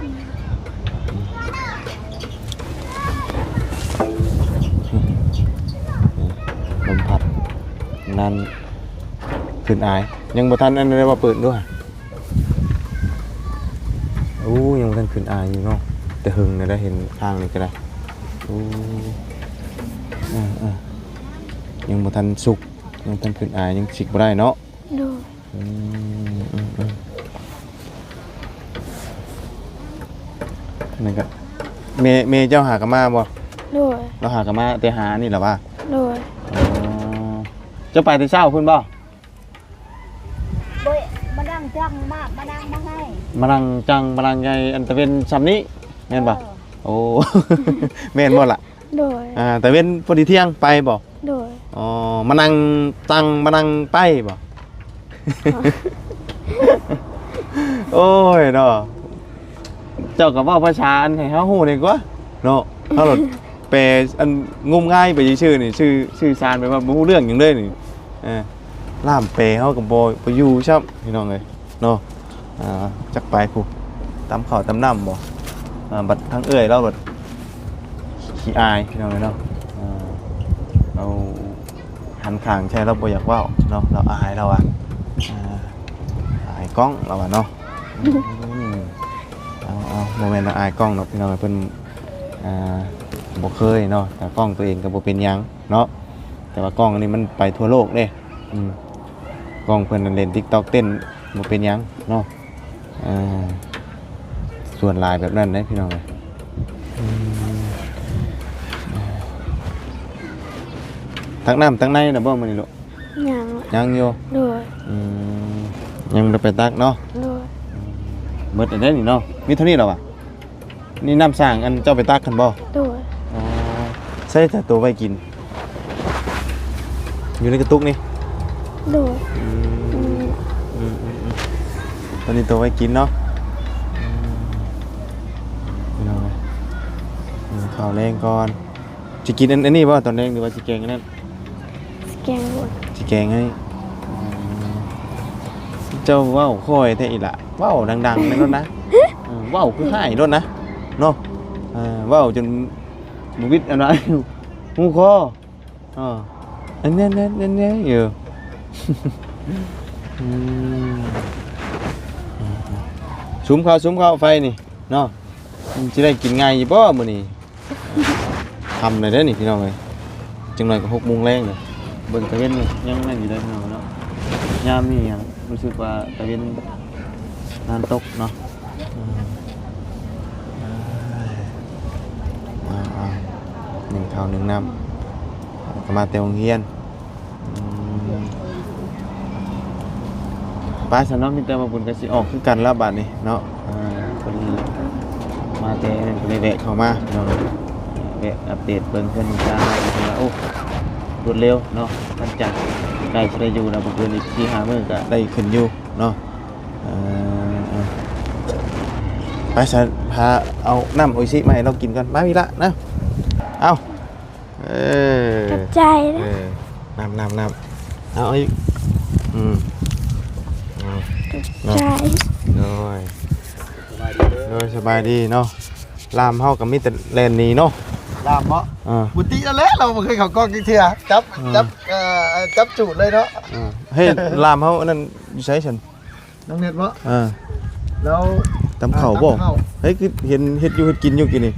ອືມ ອືມ ລົມພັດນັ້ນ ຂຶ້ນອາຍ ຍັງບໍ່ທັນອັນນັ້ນເລີຍວ່າເປີດດ້ວຍ. ໂອ້ ຍັງບໍ່ທັນຂຶ້ນອາຍຢູ່ເນາະ ແຕ່ເຫິງແລ້ວໄດ໋ ເຫັນທາງນີ້ກໍໄດ້. ໂອ້ ເອີໆ ຍັງບໍ່ທັນສຸກ ຍັງບໍ່ທັນຂຶ້ນອາຍ ຍັງຊິກບໍ່ໄດ້ເນາະ. ໂດຍ. ອືມ ອືມ ອືມ. ນັ້ນກໍ ແມ່ ແມ່ເຈົ້າຫາກໍມາບໍ່? ໂດຍ. ລາວຫາກໍມາແຕ່ຫານີ້ລະວ່າ? ໂດຍ. ອໍ ເຈົ້າໄປແຕ່ເຊົ້າພຸ້ນບໍ່? ບໍ່ ມານັ່ງຈັງມາ ມານັ່ງມາໃຫ້ ມານັ່ງຈັງມານັ່ງໃຫຍ່ ອັນຕາເວັນຊ່ຳນີ້ແມ່ນບໍ່? ເອີ ໂອ້ ແມ່ນບໍ່ລະ? ໂດຍ. ອ່າ ຕາເວັນພໍດີທ່ຽງໄປບໍ່? ໂດຍ. ອໍ ມານັ່ງຈັ່ງມານັ່ງໄປບໍ່? ໂອ້ຍເນາະ ເຈົ້າກໍເວົ້າພາສາອັນໃຫ້ເຮົາຮູ້ແດ່ກວ່າເນາະ ເຮົາໂລດແປອັນງົມງາຍໄປຊື່ໆນີ້ ສື່ ສື່ສານໄປວ່າບໍ່ຮູ້ເລື່ອງຫຍັງເລີຍນີ້. ເອີ ລ່າມແປເຮົາກໍບໍ່ ບໍ່ຢູ່ຊ້ຳ ພີ່ນ້ອງເອີຍເນາະ. ອ່າ ຈັກໄປພຸ້ນ ຕຳເຂົ້າຕຳນ້ຳບໍ່? ອ່າ ບັດທາງເອື້ອຍລາວບັດຂີ້ອາຍ ພີ່ນ້ອງເອີຍເນາະ. ອ່າ ລາວຫັນຂ້າງໃສ່ ລາວບໍ່ຢາກເວົ້າເນາະ ລາວອາຍລາວວ່າ. ອ່າ ອາຍກ້ອງລາວວ່າເນາະ. ອືມ ເອົາໆ ບໍ່ແມ່ນວ່າອາຍກ້ອງດອກ ພີ່ນ້ອງເອີຍ ເພິ່ນ ອ່າ ບໍ່ເຄີຍເນາະ ຖ້າກ້ອງຕົວເອງກໍບໍ່ເປັນຫຍັງເນາະ ແຕ່ວ່າກ້ອງອັນນີ້ມັນໄປທົ່ວໂລກເດ້. ອືມ ກ້ອງເພິ່ນນັ້ນເລ່ນຕິກຕອກເຕັ້ນບໍ່ເປັນຫຍັງເນາະ. ເອີ ສ່ວນຫຼາຍແບບນັ້ນເດ້ ພີ່ນ້ອງເອີຍ. ອືມ ຕັກນ້ຳຕັກໃນນະບໍ່ມື້ນີ້ລູກ? ຍັງ ຍັງຢູ່. ໂດຍ. ອືມ ຍັງບໍ່ໄດ້ໄປຕັກເນາະ. ໂດຍ. ອືມ ໝົດແລ້ວເດ້ນີ້ເນາະ ມີເທົ່ານີ້ແລ້ວຫວາ? ນີ້ນ້ຳສ້າງອັນເຈົ້າໄປຕັກຫັ້ນບໍ່? ໂດຍ. ອໍ ໃສ່ແຕ່ໂຕໄວ້ກິນ ຢູ່ໃນກະຕຸກນີ້. ໂດຍ. ອືມ ອືມ ອືມ ອືມ ຕອນນີ້ໂຕໄວ້ກິນເນາະ. ອືມ ພີ່ນ້ອງເອີຍ ກິນເຂົ້າແລງກ່ອນ. ຊິກິນອັນ ອັນນີ້ບໍ່ຕອນແລງ ຫຼືວ່າຊິແກງອັນນັ້ນ? ຊິແກງໂລດ. ຊິແກງໃຫ້. ອືມ ເຈົ້າເວົ້າຄ່ອຍແທ້ອີ່ຫຼ້າ ເວົ້າດັງໆແດ່ໂລດນະ. ເອີ ເວົ້າຄືຮ້າຍໂລດນະເນາະ. ເອີ ເວົ້າຈົນບໍ່ວິດອັນວ່າຫູຄໍ. ເອີ ອັນນັ້ນໆໆໆ ຢູ່. ອືມ ສຸມເຂົ້າ ສຸມເຂົ້າໄຟນີ້ເນາະ. ມັນຊິໄດ້ກິນງ່າຍຢູ່ບໍ່ມື້ນີ້? ຄ່ຳແລ້ວເດ້ນີ້ພີ່ນ້ອງເອີຍ ຈັກໜ່ອຍກໍຫົກໂມງແລງແລ້ວ. ເບິ່ງຕາເວັນຍັງນັ້ນຢູ່ເດ້ພີ່ນ້ອງເນາະ ຍາມນີ້ຮູ້ສຶກວ່າຕາເວັນ ນ້ຳຕົກເນາະ. ອືມ ເອົາໆ ໜຶ້ງເຂົ້າໜຶ້ງນ້ຳ ກໍມາແຕ່ໂຮງຮຽນ. ອືມ ໄປຊັ້ນເນາະ ມີແຕ່ວ່າບຸນກໍຊິອອກຄືກັນລະບາດນີ້ເນາະ. ອ່າ ພໍດີມາແຕ່ນັ້ນກໍເລີຍແວະເຂົ້າມາເນາະ ແວະອັບເດດເບິ່ງເຮືອນຊານວ່າ ໂອ້ ລວດເລັວເນາະ ຫຼັງຈາກໃກ້ຊິໄດ້ຢູ່ແລ້ວ ບໍ່ເກີນອີກສີ່ຫ້າມື້ກໍໄດ້ຂຶ້ນຢູ່ເນາະ. ເອີ ເອີ ໄປຊະ ພາເອົານ້ຳໂອອິຊິມາໃຫ້ລາວກິນກ່ອນ ມາ ມີລະນະ. ເອົາ ເອີ ຂອບໃຈນະ. ເອີ ນ້ຳ ນ້ຳ ນ້ຳ ເອົາອີກ. ອືມ ເອົາ ຂອບໃຈ. ໂດຍ ໂດຍ ສະບາຍດີເນາະ. ລາມເຮົາກໍມີແຕ່ແລ່ນໜີເນາະ. ລາມເນາະ. ເອີ ບໍ່ຕິແລ້ວແຫຼະ ລາວບໍ່ເຄີຍເຂົ້າກ້ອງຈັກເທື່ອ ຈັບ ເອີ ຈັບ ເອີ ຈັບຈູດເລີຍເນາະ. ເອີ ເຮີ້ຍ ລາມເຮົາອັນນັ້ນຢູ່ໃສຊັ້ນ? ນ້ອງແນັດບໍ່? ເອີ ແລ້ວ ຕຳເຂົ້າບໍ່? ເອີ ຕຳເຂົ້າ. ເຮີ້ຍ ຄືເຫັນເຮັດຢູ່ເຮັດກິນຢູ່ກີ້ນີ້.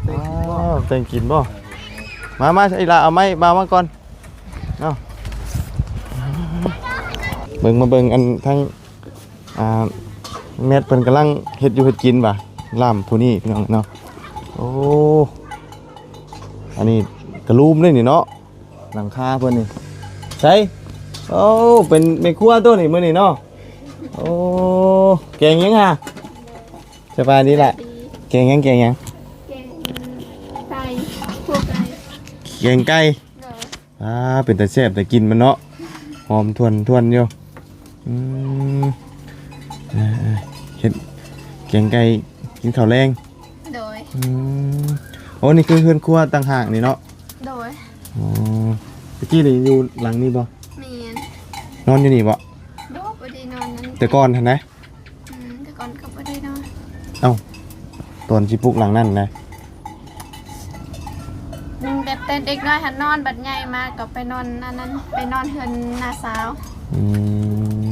ແຕ່ງກິນບໍ່? ອໍ ແຕ່ງກິນບໍ່? ມາ ມາ ອີ່ຫຼ້າ ເອົາໄມ້ບ່າວມາກ່ອນເນາະ. ເບິ່ງ ມາເບິ່ງອັນທາງ ອ່າ ແມັດເພິ່ນກຳລັງເຮັດຢູ່ເຮັດກິນວ່າ ລາມຜູ້ນີ້ພີ່ນ້ອງເນາະ. ໂອ້ ອັນນີ້ກະລູມເດ້ນີ້ເນາະ. ຫຼັງຄາເພິ່ນນີ້ ໃສ? ໂອ້ ເປັນແມ່ຄົວໂຕນີ້ມື້ນີ້ເນາະ. ໂອ້ ແກງຫຍັງຫະ? ສະບາຍດີລະ. ແກງຫຍັງ ແກງຫຍັງ? ແກງໄກ່ ຂົ້ວໄກ່ ແກງໄກ່. ໂດຍ. ອ່າ ເປັນຕາແຊບຕາກິນມັນເນາະ ຫອມທວນໆຢູ່. ອືມ ເອີໆ ເຮັດແກງໄກ່ກິນເຂົ້າແລງ. ໂດຍ. ອືມ ໂອ້ ນີ້ຄືເຮືອນຄົວຕ່າງຫາກນີ້ເນາະ. ໂດຍ. ອໍ ຕະກີ້ນີ້ຢູ່ຫຼັງນີ້ບໍ່? ແມ່ນ. ນອນຢູ່ນີ້ບໍ່? ບໍ່ ບໍ່ໄດ້ນອນນັ້ນ ແຕ່ກ່ອນຫັ້ນນະ. ອືມ ແຕ່ກ່ອນກໍບໍ່ໄດ້ນອນ. ເອົ້າ ຕອນຊິປຸກຫຼັງນັ້ນນະ? ອືມ ແບບແຕ່ເດັກນ້ອຍຫັ້ນນອນ ບັດໃຫຍ່ມາກໍໄປນອນອັນນັ້ນ ໄປນອນເຮືອນນ້າສາວ. ອືມ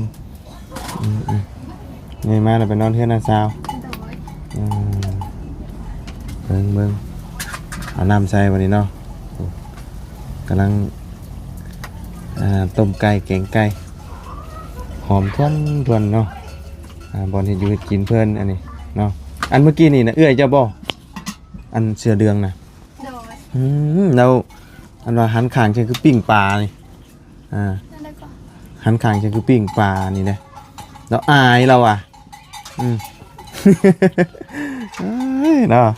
ອືມໆ ໃຫຍ່ມາແລ້ວໄປນອນເຮືອນນ້າສາວ. ໂດຍ. ອືມ ເບິ່ງໆ ເອົານ້ຳໃສ່ບັດນີ້ເນາະ. ໂອ້ ກຳລັງ ອ່າ ຕົ້ມໄກ່ແກງໄກ່ ຫອມທວນໆເນາະ. ອ່າ ບ່ອນເຮັດຢູ່ເຮັດກິນເພິ່ນອັນນີ້ເນາະ. ອັນເມື່ອກີ້ນີ້ນະ ເອື້ອຍເຈົ້າບໍ່? ອັນເສື້ອເຫຼືອງນະ? ໂດຍ. ອືມ ແລ້ວອັນວ່າຫັນຂ້າງຈັ່ງຄືປີ້ງປານີ້? ອ່າ ນັ້ນແຫຼະກໍ ຫັນຂ້າງຈັ່ງຄືປີ້ງປານີ້ເດ້. ລາວອາຍລາວວ່າ ອືມ ເອີຍເນາະ.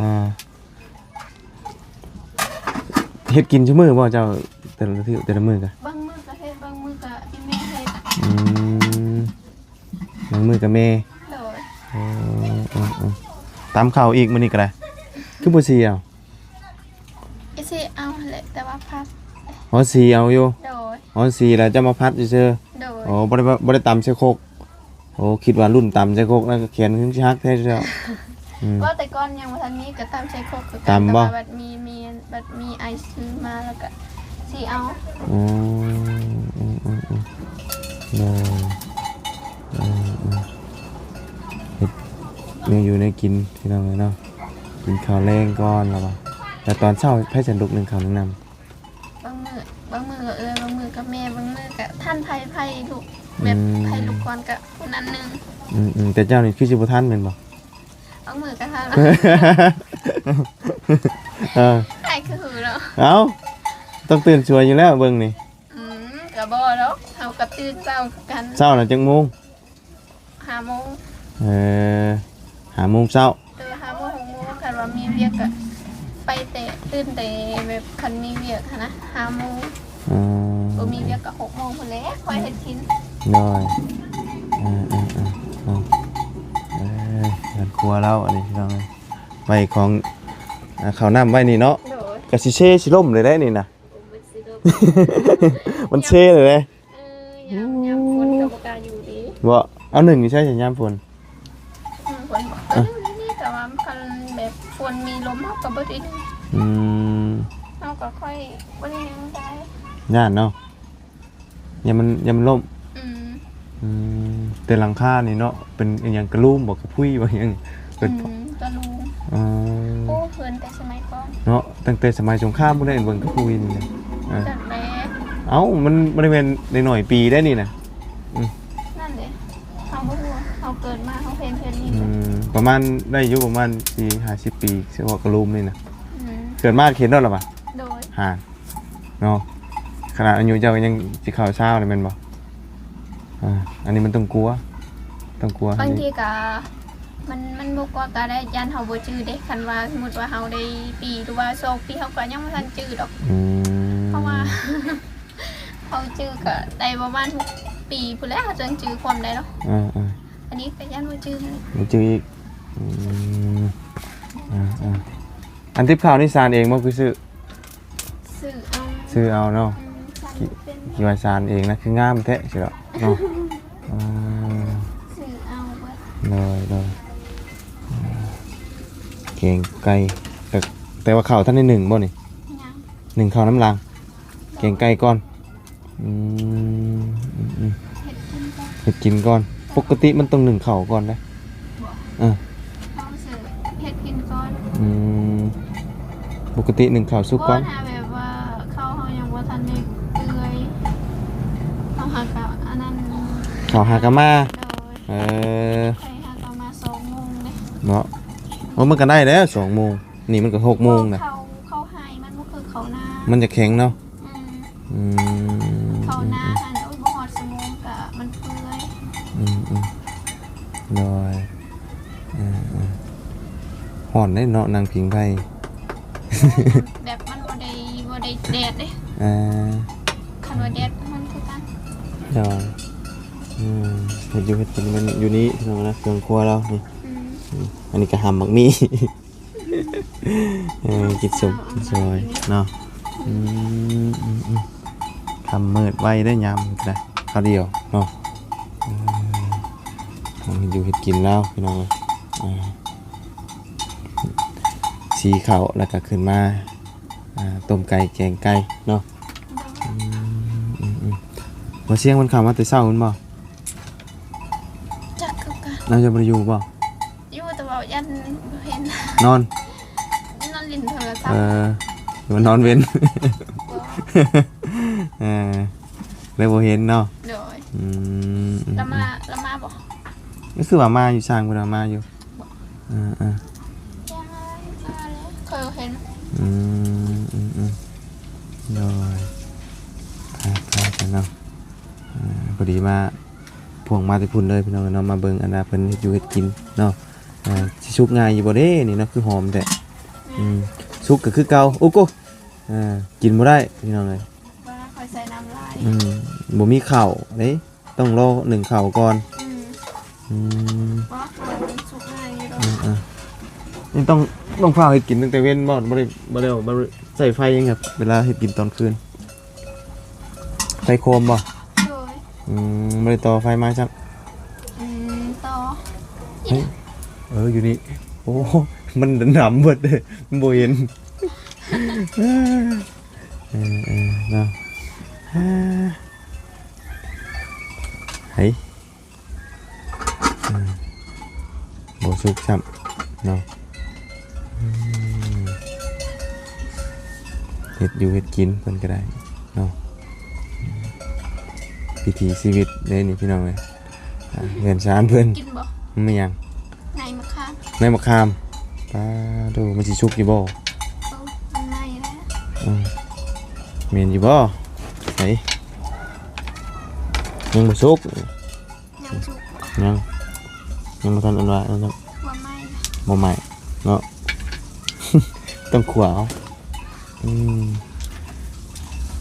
ອ່າ ເຮັດກິນຊຸມື້ບໍ່ເຈົ້າ? ແຕ່ລະ ແຕ່ລະມື້ກະ ບາງມື້ກະເຮັດ ບາງມື້ກະອີ່ແມ່ເຮັດ. ອືມ ບາງມື້ກະແມ່. ໂດຍ. ເອີ ເອີ ເອີ ຕຳເຂົ້າອີກມື້ນີ້ກະໄດ້. ຄືບໍ່ສີເອົາ? ກະສີເອົາຫັ້ນແຫຼະ ແຕ່ວ່າຜັດ. ອໍ ສີເອົາຢູ່. ໂດຍ. ອໍ ສີແລ້ວຈະມາຜັດຊື່ໆ. ໂດຍ. ອໍ ບໍ່ໄດ້ ບໍ່ໄດ້ຕຳໃສ່ຄົກ. ໂອ້ ຄິດວ່າລຸ້ນຕຳໃສ່ຄົກນະ ແຂນຄືຊິຫັກແທ້ເຈົ້າ. ອືມ ວ່າແຕ່ກ່ອນຍັງບໍ່ທັນມີ ກໍຕຳໃສ່ຄົກຄືກັນ. ຕຳບໍ່? ແຕ່ວ່າບັດມີ ມີ ບັດມີອ້າຍຊື້ມາແລ້ວກໍຊິເອົາ. ອືມ ອືມ ອືມ ອືມ ໂດຍ. ເອີ ເອີ ເຮັດແນວຢູ່ແນວກິນ ພີ່ນ້ອງເອີຍເນາະ. ກິນເຂົ້າແລງກ່ອນລະວ່າ. ແລ້ວຕອນເຊົ້າໃຜສະດຸກໜຶ້ງເຂົ້າໜຶ້ງນ້ຳ? ບາງມື້ ບາງມື້ກໍເອື້ອຍ ບາງມື້ກໍແມ່ ບາງມື້ກໍທ່ານໃຜ ໃຜລຸກ ແບບ ອືມ ໃຜລຸກກ່ອນກໍຜູ້ນັ້ນໜຶ້ງ. ອືມໆ ແຕ່ເຈົ້ານີ້ຄືຊິບໍ່ທັນແມ່ນບໍ່? ບາງມື້ກໍທັນ. ເອີ ອ້າຍຄືຫືເນາະ. ເອົ້າ ຕ້ອງຕື່ນສວຍຢູ່ແລ້ວເບິ່ງນີ້. ອືມ ກໍບໍ່ດອກ ເຮົາກໍຕື່ນເຊົ້າຄືກັນ. ເຊົ້ານະຈັກໂມງ? ຫ້າໂມງ. ເອີ ຫ້າໂມງເຊົ້າ. ເອີ ຫ້າໂມງ ຫົກໂມງ ຄັນວ່າມີວຽກກໍໄປແຕ່ ຕື່ນແຕ່ແບບຄັນມີວຽກຫັ້ນນະ ຫ້າໂມງ. ອໍ ບໍ່ມີວຽກກໍຫົກໂມງພຸ້ນແຫຼະ ຄ່ອຍເຮັດກິນ. ໂດຍ. ເອີໆໆ ເອີ ເຮືອນຄົວລາວອັນນີ້ພີ່ນ້ອງເອີຍ ໄວ້ຂອງ ອ່າ ເຂົ້ານ້ຳໄວ້ນີ້ເນາະ. ໂດຍ. ກໍຊິເຊຊິລົ້ມເລີຍເດ້ນີ້ນະ. ໂອ້ ມັນຊິລົ້ມ ມັນເຊເລີຍເດ້. ເອີ ຍາມ ຍາມຝົນກໍບໍ່ກ້າຢູ່ເດ້. ບໍ່ ເອົາໜຶ້ງຢູ່ໃສຍາມຝົນ? ຍາມຝົນບໍ່ ອ່ະ ເອີ ນີ້ ແຕ່ວ່າຄັນແບບຝົນມີລົມເຮົາກໍບໍ່ໄດ້ໜຶ້ງ. ອືມ ເຮົາກໍຄ່ອຍບໍ່ໄດ້ຫຍັງຫຼາຍ. ຢ້ານເນາະ ຢ້ານມັນ ຢ້ານມັນລົ້ມ. ອືມ ອືມ ແຕ່ຫຼັງຄານີ້ເນາະ ເປັນອີ່ຫຍັງ ກະລູມບໍ່ ກະພຸຍບໍ່ ອີ່ຫຍັງ? ເປັນ ອືມ ກະລູມ. ອໍ ໂອ້ ເຮືອນແຕ່ສະໄໝກ່ອນເນາະ ຕັ້ງແຕ່ສະໄໝສົງຄາມພຸ້ນແຫຼະ ເບິ່ງກະພຸຍນີ້ນະ. ເອີ ຈັກແດ່. ເອົ້າ ມັນບໍ່ໄດ້ແມ່ນໄດ້ໜ້ອຍປີໄດ໋ນີ້ນະ. ອືມ ນັ້ນເດ້ ເຮົາບໍ່ຮູ້ ເຮົາເກີດມາເຮົາເຫັນເທື່ອນີ້. ອືມ ປະມານໄດ້ຢູ່ປະມານສີ່ຫ້າສິບປີ ສະເພາະກະລູມນີ້ນະ. ອືມ ເກີດມາເຫັນໂດນແລ້ວຫວາ? ໂດຍ. ຫາ ເນາະ ຂະໜາດອາຍຸເຈົ້າກໍຍັງຊິເຂົ້າຊາວແລ້ວແມ່ນບໍ່? ອ່າ ອັນນີ້ມັນຕ້ອງກົວ ຕ້ອງກົວ. ບາງທີກໍມັນ ມັນບໍ່ກົວກໍໄດ້ ຢ້ານເຮົາບໍ່ຈື່ເດ້. ຄັນວ່າສົມມຸດວ່າເຮົາໄດ້ປີ ຫຼືວ່າສອງປີ ເຮົາກໍຍັງບໍ່ທັນຈື່ດອກ. ອືມ ເພາະວ່າເຮົາຈື່ກໍໄດ້ປະມານຫົກປີພຸ້ນແຫຼະ ເຮົາຈຶ່ງຈື່ຄວາມໄດ້ເນາະ. ອ່າໆ ອັນນີ້ກໍຢ້ານບໍ່ຈື່ ບໍ່ຈື່ອີກ. ອືມ ອ່າໆ ອັນຕິບເຂົ້ານີ້ສານເອງບໍ່ ຄືຊື້? ຊື້ເອົາ ຊື້ເອົາເນາະ. ອືມ ສານເປັນ ຄິດວ່າສານເອງນະ ຄືງາມແທ້ຊິເນາະ ເນາະ. ອ່າ ຊື້ເອົາເບິດ. ໂດຍໆ ແກງໄກ່ ແຕ່ ແຕ່ວ່າເຂົ້າທັນໄດ້ໜຶ້ງບໍ່ນີ້? ຍັງ ໜຶ້ງເຂົ້ານຳຫຼັງ ແກງໄກ່ກ່ອນ. ອືມ ອືມໆ ເຮັດກິນກ່ອນ ເຮັດກິນກ່ອນ. ປົກກະຕິມັນຕ້ອງໜຶ້ງເຂົ້າກ່ອນເດ້. ບໍ່ ເອີ ເຮົາຊິເຮັດກິນກ່ອນ. ອືມ ປົກກະຕິໜຶ້ງເຂົ້າສຸກກ່ອນ. ບໍ່ ຖ້າແບບວ່າເຂົ້າເຮົາຍັງບໍ່ທັນໄດ້ເປື່ອຍ ເຮົາຫາກະອັນນັ້ນ ເຂົ້າຫາກະມາ. ໂດຍ. ເອີ ໄປຫາກະມາສອງໂມງເດ້ເນາະ. ໂອ້ ມັນກະໄດ້ແລ້ວສອງໂມງ ນີ້ມັນກະຫົກໂມງນະ. ເຂົ້າ ເຂົ້າໄຮ່ມັນບໍ່ຄືເຂົ້ານາ ມັນຈະແຂງເນາະ. ອືມ ອືມ ເຂົ້ານາຫັ້ນ ໂອ້ຍ ບໍ່ຮອດຊົ່ວໂມງກະມັນເປື່ອຍ. ອືມໆ ໂດຍ. ເອີໆ ຮ້ອນເດ້ເນາະ ນັ່ງຜິງໄຟ ແບບມັນບໍ່ໄດ້ ບໍ່ໄດ້ແດດເດ້. ເອີ ຄັນວ່າແດດມັນຄືກັນ. ໂດຍ. ອືມ ເຮັດຢູ່ເຮັດກິນມັນຢູ່ນີ້ພີ່ນ້ອງນະ ເຄື່ອງຄົວລາວນີ້. ອືມ ອັນນີ້ກະຫຳໝາກມີ້. ເອີ ກິນສົມກິນຊອຍເນາະ. ອືມ ອືມໆ ຄ່ຳມືດໄວເດ້ຍາມນີ້ກະໄດ້ ຄາວດຽວເນາະ. ເອີ ເຮັດຢູ່ເຮັດກິນລາວພີ່ນ້ອງເອີຍ. ອ່າ ສີເຂົ້າ ແລ້ວກະຂຶ້ນມາ ອ່າ ຕົ້ມໄກ່ແກງໄກ່ເນາະ. ອືມໆໆ ບໍ່ ສຽງມັນເຂົ້າມາແຕ່ເຊົ້າພຸ້ນບໍ່? ຈັກຄືກັນ. ລາວຈະບໍ່ໄດ້ຢູ່ບໍ່? ຢູ່ ແຕ່ວ່າຢ້ານບໍ່ເຫັນ ນອນ ນອນຫຼິ້ນໂທລະສັບ. ເອີ ຫຼືວ່ານອນເວັນ? ບໍ່ ເອີ ເລີຍບໍ່ເຫັນເນາະ. ໂດຍ. ອືມ ລະມາ ລະມາບໍ່? ກໍຄືວ່າມາຢູ່ ຊ່າງເພິ່ນວ່າມາຢູ່. ບໍ່ ອ່າໆ ເຄີຍເຫັນ ອືມໆໆ ໂດຍ ໄປໆ ເນາະ ອ່າ ພໍດີມາ ພວກມາແຕ່ພຸ້ນເລີຍພີ່ນ້ອງເນາະ ມາເບິ່ງອັນນ່າເພິ່ນເຮັດຢູ່ເຮັດກິນເນາະ ອ່າ ຊິສຸກງ່າຍຢູ່ບໍ່ເດ້ນີ້ເນາະ ຄືຫອມແທ້ ອືມ ສຸກກໍຄືເກົ່າ ໂອ້ໂກ ອ່າ ກິນບໍ່ໄດ້ພີ່ນ້ອງເອີຍ ວ່າຂ້ອຍໃສ່ນ້ຳຫຼາຍ ອືມ ບໍ່ມີເຂົ້າເດ້ ຕ້ອງລໍໜຶ້ງເຂົ້າກ່ອນ ອືມ ອືມ ວ່າຂ້ອຍມັນສຸກງ່າຍຢູ່ດອກ ອ່າໆ ນີ້ຕ້ອງ ຕ້ອງຟ້າວເຮັດກິນຕັ້ງແຕ່ເວັນບໍ່? ບໍ່ໄດ້ ບໍ່ໄດ້ ບໍ່ໄດ້ໃຊ້ໄຟຫຍັງຄັບ ເວລາເຮັດກິນຕອນຄືນ ໃສ່ໂຄມບໍ່? ໂດຍ ອືມ ບໍ່ໄດ້ຕໍ່ໄຟມາຊ້ຳ ອືມ ຕໍ່ ເອີ ຢູ່ນີ້ ໂອ້ ມັນດຳເບິດເດ້ ມັນບໍ່ເຫັນ ເອີ ເອີ ເນາະ ເອີ ເຮີ້ຍ ອືມ ບໍ່ສຸກຊ້ຳເນາະ ອືມ ເຮັດຢູ່ເຮັດກິນເພິ່ນກໍໄດ້ເນາະ ວິຖີຊີວິດເດ້ນີ້ພີ່ນ້ອງເອີຍ ອ່າ ເຮືອນຊານເພິ່ນ ກິນບໍ່? ແມ່ນຫຍັງ? ໃນມະຂາມ ໃນມະຂາມ ປາໂທ້ ມັນຊິສຸກຢູ່ບໍ່? ໂອ້ ມັນໃໝ່ແລ້ວ ອືມ ແມ່ນຢູ່ບໍ່? ໃສ ຍັງບໍ່ສຸກ ຍັງບໍ່ສຸກ ຍັງ ຍັງບໍ່ທັນອັນວ່າ ບໍ່ໄໝ້ ບໍ່ໄໝ້ເນາະ ຕ້ອງຂົ້ວເອົາ ອືມ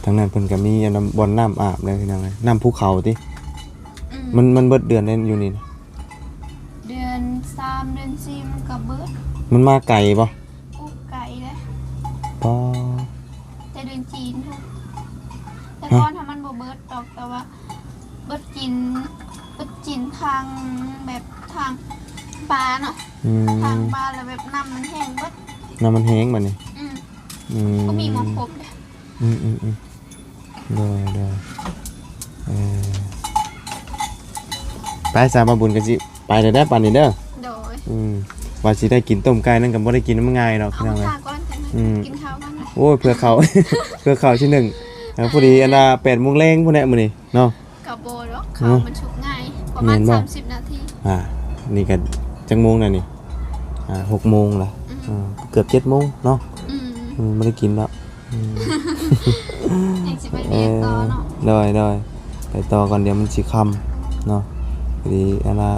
ທາງນັ້ນເພິ່ນກໍມີອັນ ບ່ອນນ້ຳອາບເດ້ພີ່ນ້ອງເອີຍ ນ້ຳພູເຂົາຕິ ອືມ ມັນ ມັນເບິດເດືອນໃດຢູ່ນີ້ນະ? ເດືອນສາມ ເດືອນສີ່ມັນກໍເບິດ ມັນມາໄກບໍ່? ໂອ້ ໄກເດ້ ປາ ແຕ່ເດືອນຈີນພຸ້ນ ແຕ່ກ່ອນຫັ້ນມັນບໍ່ເບິດດອກ ແຕ່ວ່າເບິດຈີນ ເບິດຈີນທາງແບບທາງປ່າເນາະ ອືມ ທາງປ່າແລ້ວແບບນ້ຳມັນແຫ້ງເບິດ ນ້ຳມັນແຫ້ງບັດນີ້ ອືມ ອືມ ບໍ່ມີໝ່ອງພົບເດ້ ອືມໆໆ ໂດຍໆ ເອີ ໄປຊະ ບ່າວບຸນກໍຊິໄປແລ້ວເດີ ປານນີ້ເດີ ໂດຍ ອືມ ວ່າຊິໄດ້ກິນຕົ້ມໄກ່ນັ້ນກໍບໍ່ໄດ້ກິນ ມັນງ່າຍດອກ ເອົາ ພີ່ນ້ອງເອີຍ ຖ້າກ່ອນ ອືມ ກິນເຂົ້າກ່ອນ ໂອ້ຍ ເພື່ອເຂົ້າ ເພື່ອເຂົ້າຊິໜຶ້ງ ເອີ ພໍດີອັນນ່າ ແປດໂມງແລງພຸ້ນແຫຼະມື້ນີ້ເນາະ ກໍບໍ່ດອກ ເຂົ້າມັນສຸກງ່າຍ ປະມານສາມສິບນາທີ ອ່າ ນີ້ກໍຈັກໂມງແລ້ວນີ້? ອ່າ ຫົກໂມງລະ ອືມ ອ່າ ເກືອບເຈັດໂມງເນາະ ອືມ ອືມ ບໍ່ໄດ້ກິນແລ້ວ ອືມ ຍັງຊິໄປວຽກຕໍ່ເນາະ ເອີ ໂດຍໆ ໄປຕໍ່ກ່ອນ ດຽວມັນຊິຄ່ຳເນາະ ພໍດີອັນນ່າ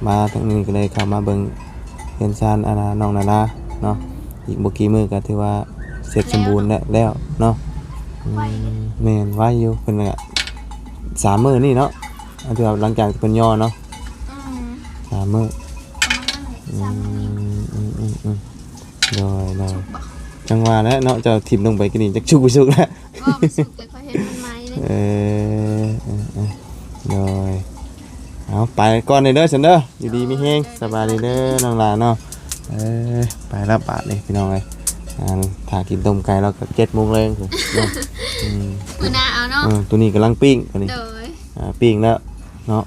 ມາທາງນີ້ກໍເລີຍເຂົ້າມາເບິ່ງເຮືອນຊານອັນນ່າ ນ້ອງນາລາເນາະ ອືມ ອີກບໍ່ກີ່ມື້ກໍຖືວ່າເສັດສົມບູນແລ້ວ ແລ້ວເນາະ ອືມ ໄວເດ້ ແມ່ນ ໄວຢູ່ ເພິ່ນກະ ສາມມື້ນີ້ເນາະ ອັນທີ່ວ່າຫຼັງຈາກເພິ່ນຍໍເນາະ ອືມ ສາມມື້ ປະມານນັ້ນແຫຼະ ອືມ ສາມມື້ນີ້ ອືມໆໆ ໂດຍໆ ສຸກບໍ່? ຈັ່ງວ່າແຫຼະເນາະ ເຈົ້າຖິ້ມລົງໄປກິນນີ້ ຈັກສຸກບໍ່ສຸກລະ ບໍ່ ມັນສຸກ ແຕ່ຂ້ອຍເຫັນມັນໄໝ້ເດ້ ເອີ ເອີໆ ໂດຍ ເອົາ ໄປກ່ອນເດີ ເດີ ຊັ້ນເດີ ຢູ່ດີມີແຮງ ໂດຍ ສະບາຍດີເດີ ໂດຍ ນ້ອງຫຼ້າເນາະ ເອີ ໄປລະບາດນີ້ພີ່ນ້ອງເອີຍ ອ່າ ຖ້າກິນຕົ້ມໄກ່ແລ້ວກໍເຈັດໂມງແລງພຸ້ນເນາະ ອືມ ມື້ໜ້າເອົາເນາະ ເອີ ໂຕນີ້ກຳລັງປີ້ງ ໂຕນີ້ ໂດຍ ອ່າ ປີ້ງແລ້ວເນາະ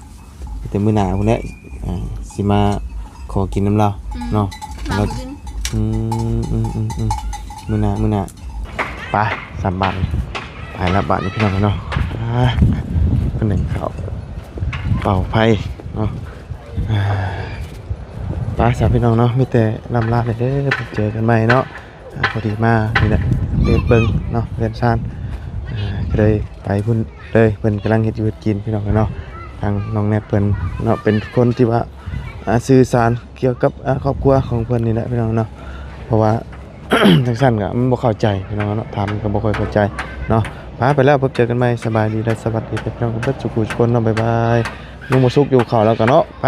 ແຕ່ມື້ໜ້າພຸ້ນແຫຼະ ອ່າ ຊິມາຂໍກິນນຳລາວ ອືມ ເນາະ ມາມື້ອື່ນ ອືມ ອືມໆໆ ມື້ໜ້າ ມື້ໜ້າ ໄປ ສາມບາດ ໄປລະບາດນີ້ພີ່ນ້ອງເນາະ ອ່າ ເພິ່ນໜຶ້ງເຂົ້າ ເປົ່າໄຟເນາະ ອ່າ ໄປຊະພີ່ນ້ອງເນາະ ມີແຕ່ລ່ຳລາເດີ ພົບເຈີກັນໃໝ່ເນາະ ອ່າ ພໍດີມານີ້ແຫຼະ ເດີນເບິ່ງເນາະ ເຮືອນຊານ ອ່າ ກໍເລີຍໄປພຸ້ນເລີຍ ເພິ່ນກຳລັງເຮັດຢູ່ເຮັດກິນພີ່ນ້ອງເນາະ ທາງນ້ອງແນັດເພິ່ນເນາະ ເປັນຄົນທີ່ວ່າ ອ່າ ສື່ສານກ່ຽວກັບ ອ່າ ຄອບຄົວຂອງເພິ່ນນີ້ແຫຼະພີ່ນ້ອງເນາະ ເພາະວ່າ ຈັ່ງຊັ້ນກໍມັນບໍ່ເຂົ້າໃຈພີ່ນ້ອງເນາະ ຖາມກໍບໍ່ຄ່ອຍເຂົ້າໃຈເນາະ ໄປ ໄປແລ້ວ ພົບເຈີກັນໃໝ່ ສະບາຍດີ ແລະ ສະຫວັດດີພີ່ນ້ອງເບິດສູ່ຜູ້ທຸກຄົນເນາະ ບາຍບາຍ ຍັງບໍ່ສຸກຢູ່ເຂົ້າແລ້ວກໍເນາະ ໄປ.